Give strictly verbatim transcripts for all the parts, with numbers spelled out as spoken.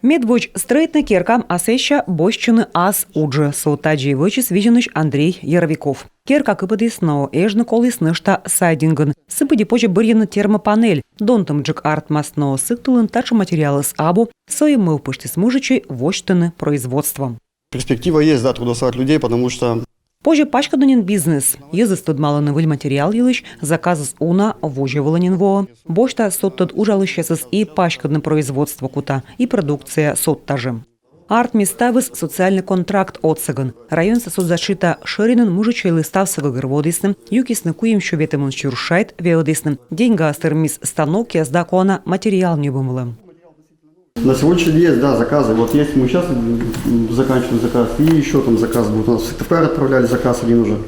Медводз стрӧитны керкам, а сэсся босьтчыны ас уджӧ. Со тадзи вӧчис Визинысь Андрей Яровиков. Керка кыпӧдіс, но эжны коліс нӧшта сайдингӧн. Сы пыдди позьӧ бӧрйыны термопанель. Донтӧмджык артмас, но Сыктывлын татшӧм материалыс абу. Сійӧ мӧвпыштіс мужичӧй восьтыны производство. Перспектива есть, да, трудоустраивать людей, потому что Позьӧ паськӧдны нин бизнес. Йӧзыс тӧдмалӧны выль материал йылысь, заказыс уна, возьӧ вылӧ нин воӧ. Босьта содтӧд уджалысьясӧс и паськӧдны производство кута, и продукция содтажӧ. Артмис ставыс социальный контракт отсӧгӧн. Районса соцзащита шӧринын мужичӧйлы ставсӧ гӧгӧрвоӧдісны, юкисны куимсё ветымын сюрс шайт, велӧдісны. Деньгаыс тырмис станокъяс да колана материал ньӧбӧм вылӧ. На сегодняшний день есть, да, заказы. Вот есть, мы сейчас заканчиваем заказ, и еще там заказ будет. У нас в Сыктывкар отправляли заказ один уже.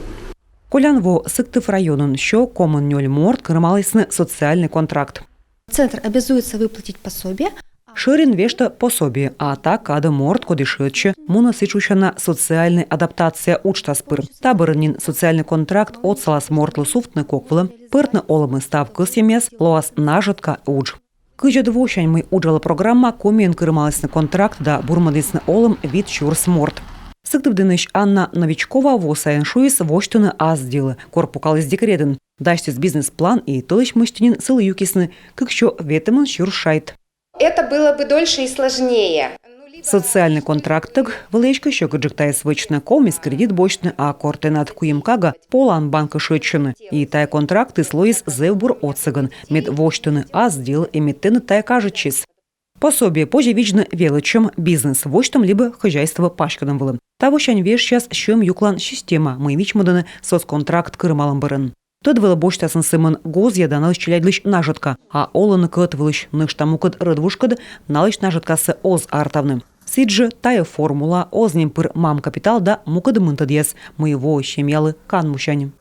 Колян во Сыктыв районын сё комын нёль морт кырымалісны социальный контракт. Центр обязуется выплатить пособие. Шӧрин вештӧ пособие, а та кадӧ морт, коді шыӧдчӧ, мунӧ сідз шусяна социальнӧй адаптация уджтас пыр. Та бӧрын нин социальный контракт отсалас мортлы сувтны кок вылӧ, пӧртны олӧмын став кӧсйӧмъяс, лоас нажӧтка удж. Кызьӧд восянь, мый уджалӧ программа, Комиын кырымалісны контракт да бурмӧдісны олӧм вит сюрс морт. Сыктывдінысь Анна Новичкова во сайын шуис восьтыны ас делӧ, кор пукаліс декретын. Дасьтіс бизнес-план и тӧлысь мысти нин сылы юкисны кыксё ветымын сюрс шайт. Это было бы дольше и сложнее. Социальный контрактӧг вӧлі эськӧ сьӧкыдджык тайӧс вӧчны, ковмис кредит босьтны, а кор тэнад куим кага, полан банкӧ шыӧдчыны. И тайӧ контрактыс лоис зэв бур отсӧгӧн, мед восьтыны ас делӧ, и мед тэныд тайӧ кажитчис. Пособие позьӧ видзны велӧдчӧм, бизнес восьтӧм либӧ хозяйство паськӧдӧм вылӧ. Тавосянь вежсяс сьӧм юклан система, мый вичмӧдӧны соцконтракт кырымалӧм бӧрын. Тӧд вылӧ босьтасны сӧмын гозъя да налысь челядьлысь нажӧтка, а олӧны кӧ ӧтвылысь нӧшта мукӧд рӧдвужкӧд, налысь нажӧткасӧ оз артавны. Сідзжӧ тайӧ формула, оз нин пыр мам капитал да мукӧд мынтӧдъяс, мый воӧ семьялы канмусянь.